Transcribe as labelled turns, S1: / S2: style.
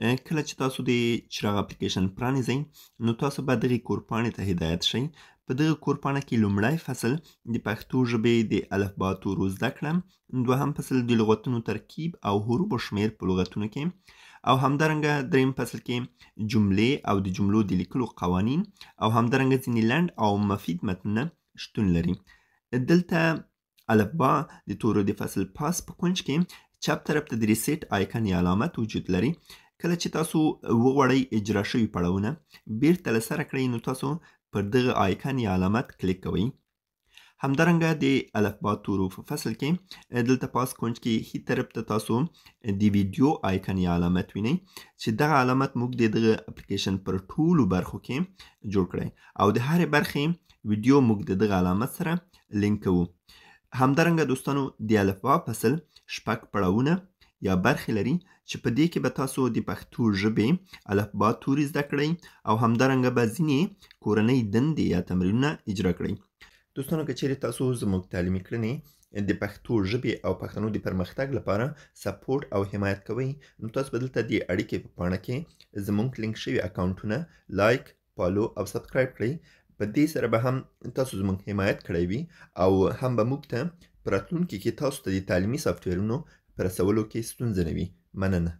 S1: کله چې تاسو د چراغ اپلیکیشن پرانیزئ، نو تاسو به دغې کورپاڼې ته هدایت شئ. په دغه کورپاڼه کې لومړی فصل د پښتو ژبې د الفبا تورو زده کړه، دوهم فصل د لغتونو ترکیب او حروفو شمېر په لغتونو کې، او همدارنګه دریم فصل کې جملې او د جملو د لیکلو قوانین، او همدارنګه ځینې لنډ او مفید متنونه شتون لري. دلته الفبا د تورو د فصل پاس په کنج کې چپ طرف ته د ریسیټ آیکن یا علامت وجود لري. کله چې تاسو وغواړئ اجرا شوي پړاوونه بیرته له سره کړئ، نو تاسو پر دغه آیکن یا علامت کلیک کوئ. همدارنګه د الفبا تورو په فصل کې دلته پاس کنج کې ښي طرف ته تاسو د ویډیو آیکن یا علامت وینئ، چې دغه علامت موږ د دغه اپلیکیشن پر ټولو برخو کې جوړ کړی، او د هرې برخې ویډیو موږ د دغه علامت سره لینک کوو. همدارنګه دوستانو، د الفبا فصل 6 پړاوونه یا برخې لري، چې په دې کې به تاسو د پښتو ژبې الفبا توري زده کړئ، او همدارنګه به ځینې کورنۍ دندې یا تمرینونه اجرا کړئ. دوستانو، که چیرې تاسو زموږ تعلیمي کړنې د پښتو ژبې او پښتنو د پرمختګ لپاره سپورټ او حمایت کوئ، نو تاسو به دلته د اړیکې په پاڼه کې زموږ لینک شوي اکاونټونه لایک، فالو او سبسکرایب کړئ. په دې سره به هم تاسو زموږ حمایت کړی وي، او هم به موږ ته په راتلونکي کې تاسو ته د تعلیمي سافټویرونو په رسولو کې ستونزه نه وي. مننه.